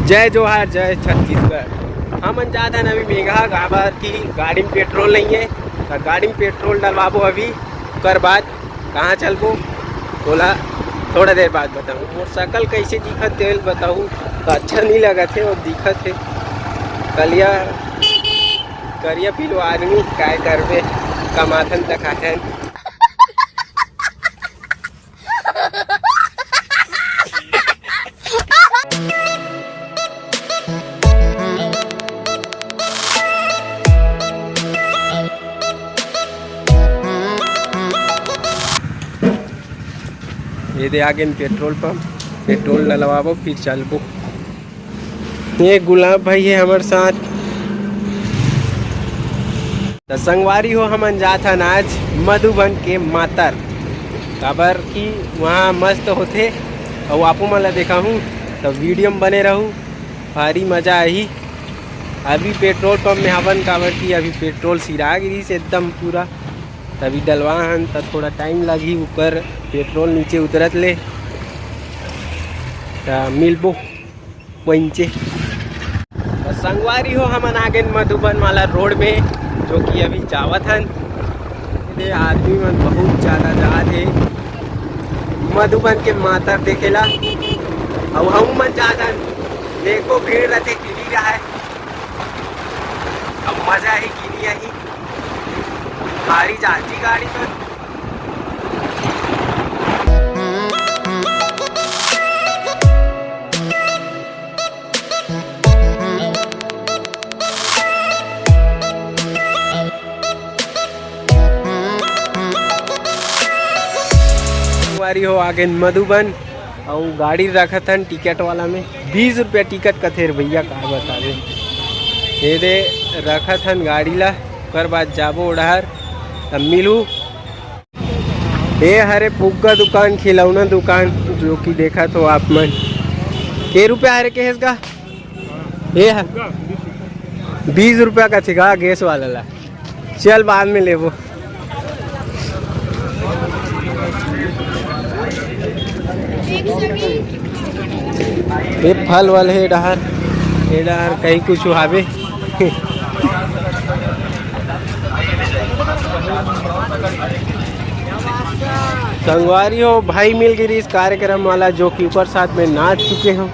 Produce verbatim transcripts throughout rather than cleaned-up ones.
जय जोहार, जय छत्तीसगढ़। हमन जात हन अभी मेघा, काबर कि गाड़ी में पेट्रोल नहीं है, तो गाड़ी में पेट्रोल डलवाबो अभी, ओकर बाद कहाँ चलबो, ओला थोड़ा देर बाद बताऊँ। मोर शकल कैसे दिखत तेल बताऊँ, तो अच्छा नहीं लगत है और दिखत है कलिया करिया पीलू आदमी, काय करबे, कमाथन त खाथन। ये दे आगे पेट्रोल पंप, पेट्रोल डलवाबो फिर चलबो। ये गुलाब भाई है हमर साथ। त संगवारी हो, हमन जात हन आज मधुबन के मातर, काबर कि वहाँ मस्त होथे। अउ आपो मन ला देखाहूँ, त वीडियो में बने रहू, भारी मजा आही। अभी पेट्रोल पंप में हवन, काबर कि अभी पेट्रोल सिरा गिरिस एकदम पूरा, तभी डलवा हन, त थोड़ा टाइम लगही ऊपर पेट्रोल नीचे उतरत ले, त मिलबो। पहुँचे। त संगवारी हो, हमन आ गेन मधुबन वाला रोड में, जो कि अभी जावत हन। ये आदमी मन बहुत ज्यादा जात हे मधुबन के मातर देखेला। अउ हम मन जात हन, देखो भीड़ रहते कि नहीं रहे। अब मजा ही कि नहीं आई, भारी जाती गाड़ी तो। संगवारी हो, आ गेन मधुबन अउ गाड़ी रखत हन टिकट वाला में। बीस रुपया टिकट कथे रे भैया, का बतावे। ये दे रखत हन गाड़ी ला, ओकर बाद जाबो ओढ़ार, तब मिलू। ए हरे फुग्गा दुकान, खिलौना दुकान, जो कि देखत हो आप मन। के रुपया हरे के हेस गा? ए ह-, बीस रुपया का थिका गैस वाला ला। चल बाद में लेबो। ए फल वाले हे डहार, ए डहार कहीं कुछ हावे। संगवारी हो, भाई मिल गिरी इस कार्यक्रम वाला, जो कि ओकर साथ में नाच चुके हो,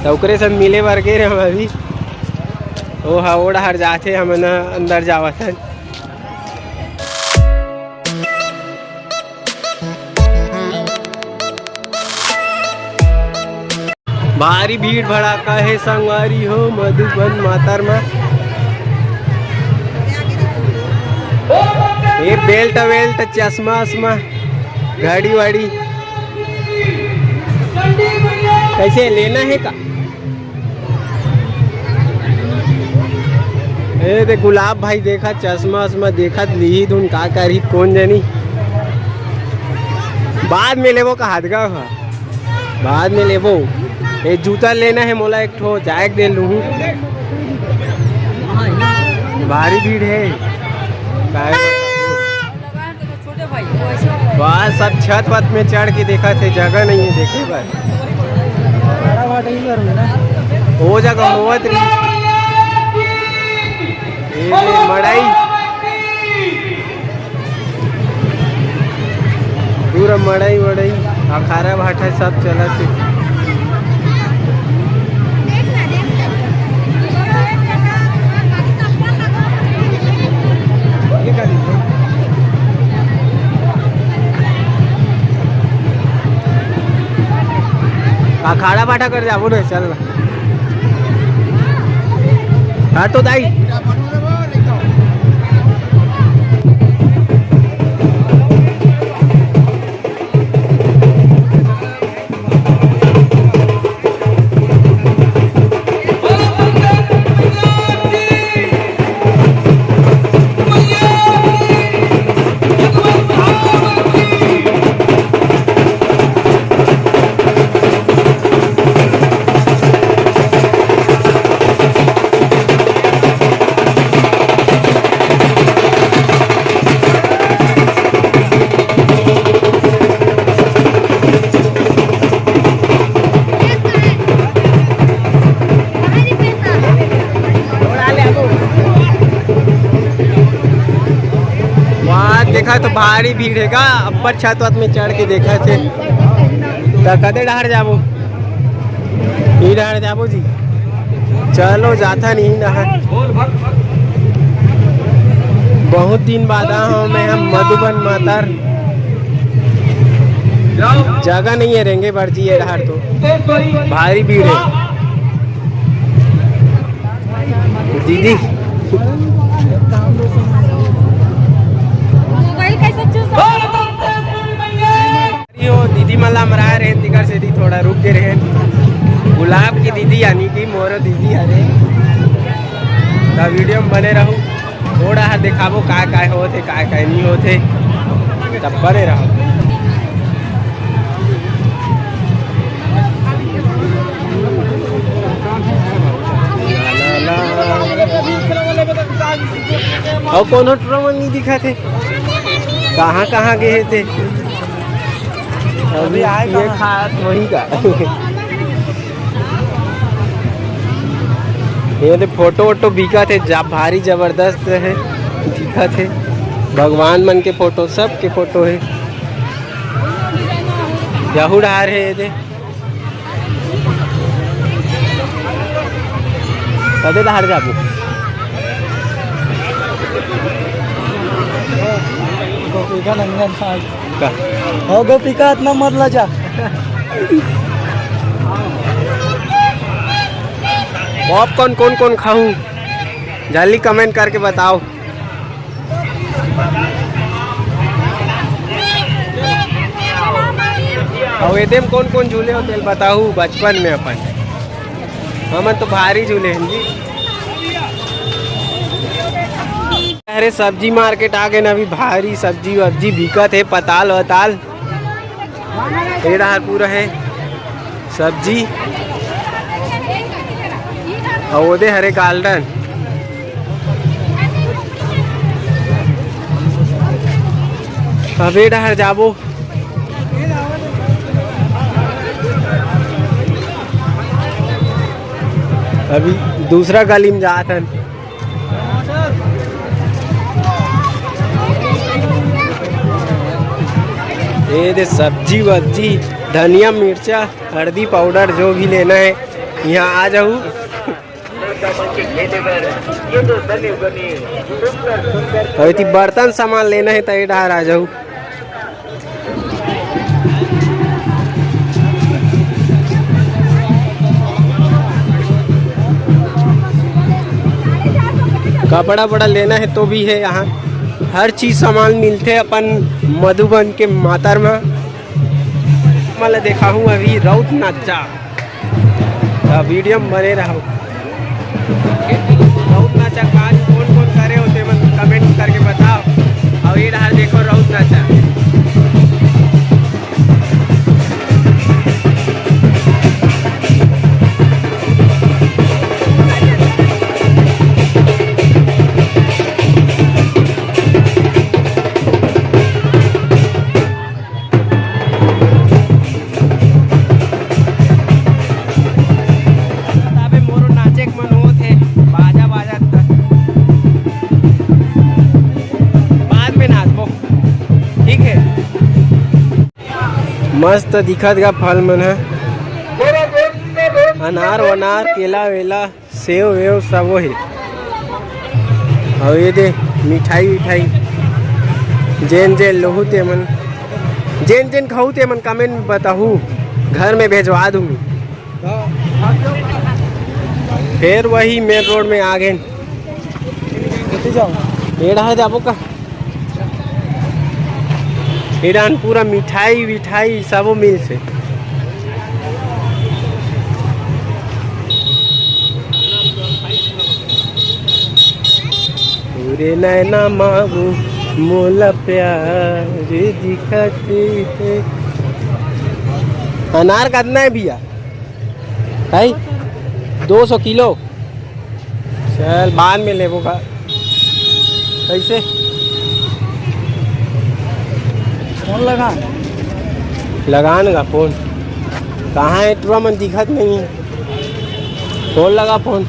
तो ओकरे से मिले बर गे रहे हम अभी। ओ हा, ओ डहार जाथे, हमन अंदर जावत हन। भारी भीड़ भड़ाका हे संगवारी हो मधुबन मातर म। ये बेल्ट वेल्ट, चश्मा उश्मा, घड़ी वाड़ी कैसे लेना है का? ए दे गुलाब भाई देखा, चश्मा उश्मा देखत लिही धुन का करही कोन जनी। बाद में लेबो कहात गा हा। बाद में लेबो। ए जूता लेना है मोला एक ठो, जाए के दे लूहूं। भारी भीड़ है। काय बस सब छत वत में चढ़ के देखत हे, जगह नहीं है देखे बर। वो जगह होवत रही। ये ले मड़ई, पूरा मड़ई वड़ई, अखाड़ा भाठा सब चलत हे। अखाड़ा भाठा कर जाबो ना, चल ना। हाँ तो दाई। भारी भीड़ हे का, अब्बड़ छत वत में चढ़ के देखथे। त कते डहर जाबो? ई डहर जाबो जी। चलो, जाथन इही डहर। बहुत दिन बाद आ हूँ मैं हम मधुबन मातर। जगह नहीं है रेंगे बर जी, ये डहर तो भारी भीड़ है। दीदी, मोबाइल कैसे चूस ये वो दीदी मन ला मराए रहे, तिकर सेती थोड़ा रुक के रहे। गुलाब की दीदी, यानी कि मोरो दीदी हरे, त वीडियो में बने रहू। थोड़ा हा दिखाबो काय काय होत हे, काय काय नहीं होत हे, तब बने रहू। अउ कोनो टुरा मन नहीं दिखत हे, कहाँ कहाँ गए हे ते? अभी आए ये कहाँ? खास वही का। ये दे फोटो वोटो बिकत हे, जा भारी जबरदस्त हे, दिखत हे। भगवान मन के फोटो, सब के फोटो हे। यहू डहर हे ये दे। कते डहर जाबो? गोपिका नंदन साहब। का? हो गोपिका, इतना मत लजा। पॉपकॉर्न कौन कौन खाहू? जल्दी कमेंट करके बताओ। अउ एदे में कौन कौन झूले हो तेल बताहू बचपन में अपन। हमन तो भारी झूले हैं जी। अरे सब्जी मार्केट आ गए ना, अभी भारी सब्जी वब्जी बिकत हे, पताल वताल। ये डहर पूरा हे सब्जी। अउ ओदे हरे गार्डन। अब ये डहर जाबो। अभी दूसरा गली में जात हन। ये दे सब्जी वब्जी, धनिया, मिर्चा, हल्दी पाउडर, जो भी लेना है यहाँ आ जाऊ। अउ यदि बर्तन सामान लेना है तो ये डहर आ जाऊ। कपड़ा वपड़ा लेना है तो भी है यहाँ, हर चीज सामान मिलथे अपन मधुबन के मातर में। मैं देखाहूँ अभी रउत नाचा। त वीडियो में बने रहू। रउत नाचा काज कौन कौन करे हो तेमन कमेंट करके बताओ। अउ ये डहर देखो रउत नाचा। अबे मोरो नाचे के मन होत हे, बाजा बाजा त बाद में नाचबो, ठीक है। मस्त दिखत गा फल मन ह, अनार वनार, केला वेला। सेव वेव सबो हे। अउ ये दे मिठाई विठाई, जेन जेन लोहू तेमन, जेन जेन खाहू तेमन कमेंट में बताहू, घर में भेजवा दूंगी। फिर वही मेन रोड में आ गए। ये डहर जाबो का? इरान पूरा मिठाई विठाई सबो मिलथे। पूरे नैना मांगू मोला प्यार दिखत हे। अनार कतना है भैया? भाई, दो सौ किलो। चल, बाद में लेबो का। कैसे? फोन लगा। लगा न का फोन। कहाँ है टुरा मन दिखत नहीं है। फोन लगा फोन।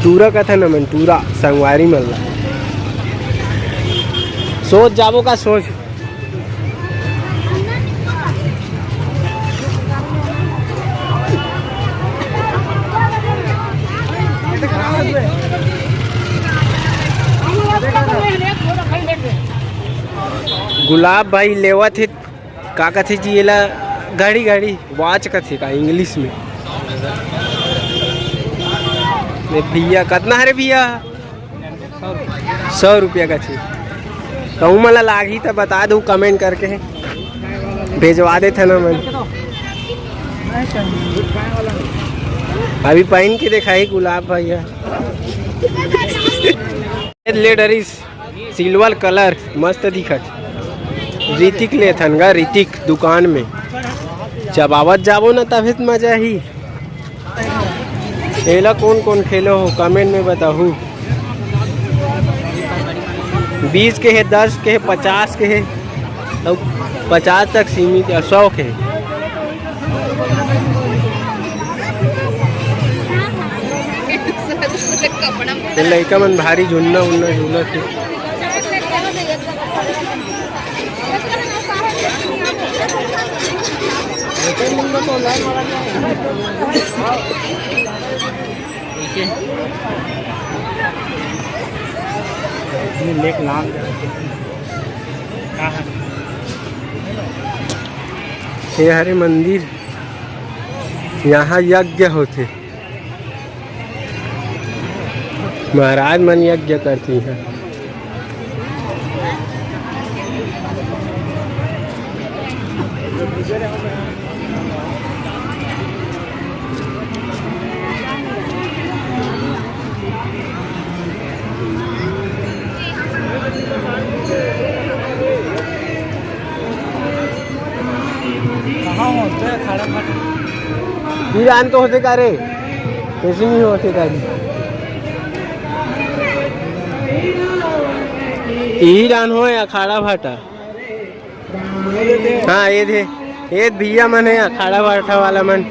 टूरा कथे न मन, टूरा संगवारी मन ला। सोच जाबो का सोच। गुलाब भाई लेवत हे, का कथे जी एला? घड़ी, घड़ी, watch कथे का English में? ए भैया, कतना हरे भैया? सौ रुपया कथे। कहूँ मन ला लागही त बता दू comment करके, भेजवा देथन हमन। अभी पहिन के देखाही गुलाब भैया। ले डरिस। Silver colour मस्त दिखत। ऋतिक लेथन गा, ऋतिक दुकान में। चबावत जाबो न तभे त मजा ही। एला कोन कोन खेलो हो, comment में बताहू। बीस के हे, दस के हे, पचास के हे, अउ पचास तक सीमित हे, सौ के हे। ये लइका मन भारी झुन्ना उन्ना झूलत हे। ये हरे मंदिर, यहाँ यज्ञ होथे, महाराज मन यज्ञ करथे यहाँ। कहाँ होथे अखाड़ा भाटा? ईरान तो होथे का रे? ऐसे नहीं होथे का रे? ईरान हो या अखाड़ा भाटा? हाँ, ये दे, ये भैया मन हे, अखाड़ा भाटा वाला मन।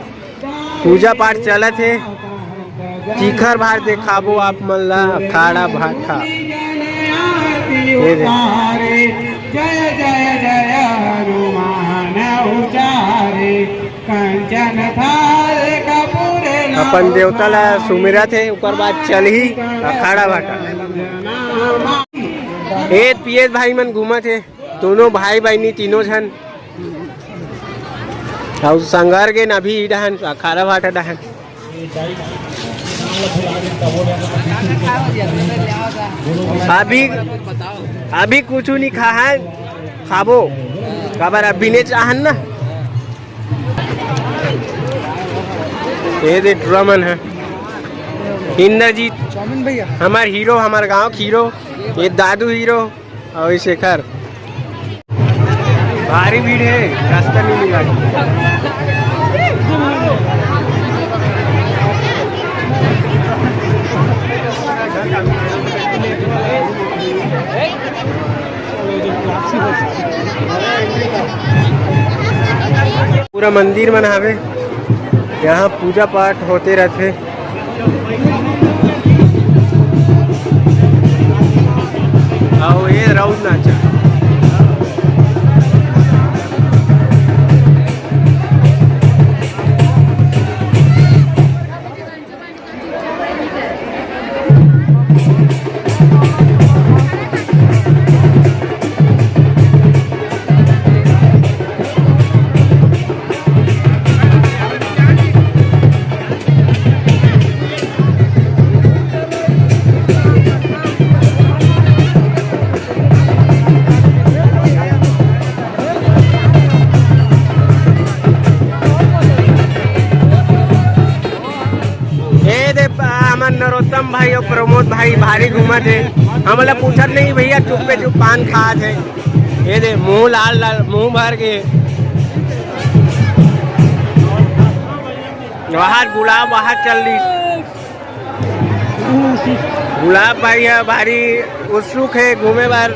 पूजा पाठ चलत हे। तीखर भार देखाबो आप मन ला, अखाड़ा भाटा। ये दे। जय जय जय हनुमान उचारे, कंचन थाल कपूर। अपन देवता ला सुमिरत हे, ओकर बाद चलही अखाड़ा भाटा। ए पियत भाई मन घूमत हे। दोनों भाई बहिनी तीनों झन। अउ संगर के न अभी डहन, अखाड़ा भाटा डहन। अभी, अभी कुछ नहीं खाहन, खाबो। काबर अभी नहीं चाहन ना। ये दे टुरा मन हे। इंद्रजीत, चाउमीन भैया। हमार हीरो, हमार गांव के हीरो। ये दादू हीरो। अउ शेखर, भारी भीड़ हे, रास्ता नहीं मिला। पूरा मंदिर मन हावे, यहाँ पूजा पाठ होते रहते। अउ ये राउत नाचा। ए दे, हमर नरोत्तम भाई अउ प्रमोद भाई भारी घूमत हे। हमला पूछत नहीं भैया, चुप्पे चुप पान खात हे। ये दे, मुंह लाल लाल, मुंह भर के। वहाँ गुलाब, वहाँ चल रही। गुलाब भाई ह भारी उत्सुक हे घूमे बर।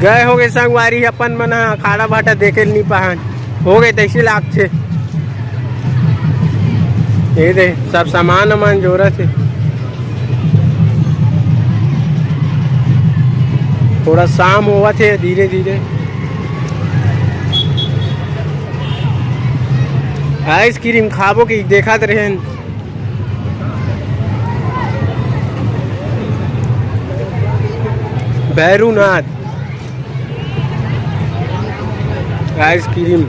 गए होगे संगवारी, अपन मन ह अखाड़ा भाटा देखे ल नी पाहन, होगे तइसे लागथे। ये दे, सब सामान वामान जोरत हे। थोड़ा शाम होवत हे धीरे धीरे। आइसक्रीम खाबो कि देखत रहेन। भैरूनाथ आइसक्रीम।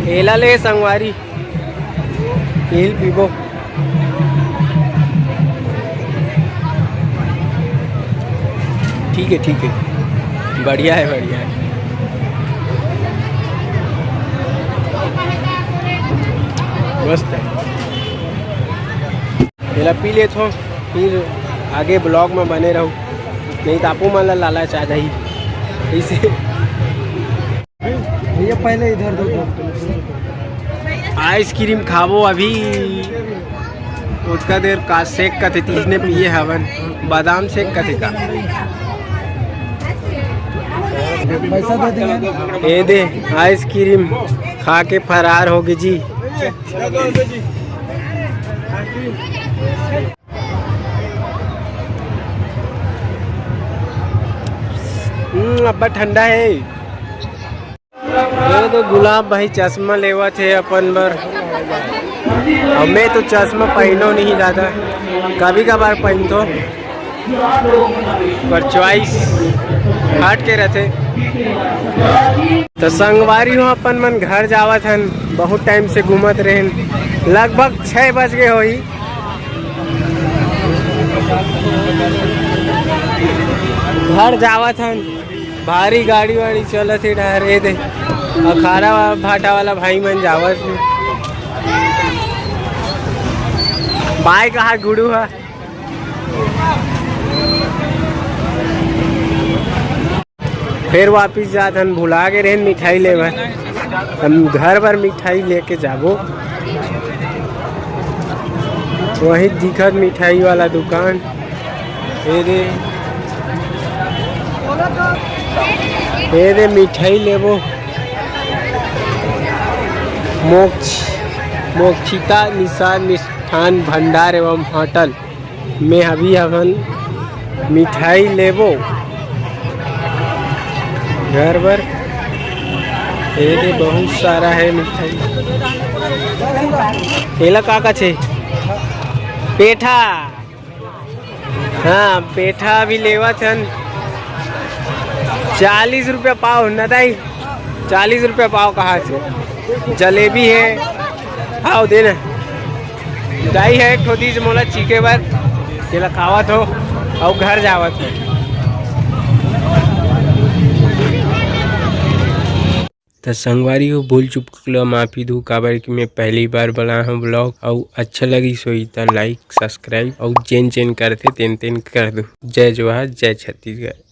एला ले संगवारी, एल पीबो। ठीक है, ठीक है, बढ़िया है, बढ़िया है, मस्त है। एला पी लेथो, फिर आगे ब्लॉग में बने रहो, नहीं तो आपो मन ला लालच आ जाही। ऐसे भैया पहले इधर दो, दो। आइसक्रीम खाबो अभी, ओतका देर का शेक कथे, तीसने पिए हवन, बादाम शेक कथे का। पैसा दे देंगे। ए दे, आइसक्रीम खा के फरार होगे जी। हम्म, अब्बा ठंडा है। ये तो गुलाब भाई चश्मा लेवत हे अपन बर, अउ मैं तो चश्मा पहनो नहीं ज्यादा, कभी कभार पहनतो, पर चॉइस हट के रहथे। तो संगवारी हो, अपन मन घर जावत हन, बहुत टाइम से घूमत रहेन, लगभग छः बज गए होही। घर जावत हन, भारी गाड़ी वाड़ी चलत हे डहर, ए दे अखाड़ा वा-, भाटा वाला भाई मन जावत हे। पाए कहा गुड़ू हा। फिर वापिस जात हन, भुला गे रहेन मिठाई ले बर। हम घर बर मिठाई लेके जाबो। वही दिखत मिठाई वाला दुकान। ए दे, ए दे मिठाई लेबो। मोक्ष, मोक्षिता निशान मिष्ठान भंडार एवं होटल। मैं अभी अपन मिठाई लेबो घर बर। ए दे बहुत सारा है मिठाई। एला का कथे? पेठा। हाँ, पेठा भी लेवत हन। चालीस रुपया पाव न दाई, चालीस रुपया पाव कहा से। जलेबी है, आओ दे ना। दाई है एक ठो दीज मोला चीखे बर, तेला खावत हो, अउ घर जावत हो। त संगवारी हो, भूल चूक ल माफी दू, काबर कि मैं पहली बार बनाए हूँ ब्लॉग, अउ अच्छा लगिस होही त लाइक, सब्सक्राइब, अउ जेन जेन करथे तेन तेन कर दू। जय जोहार, जय छत्तीसगढ़।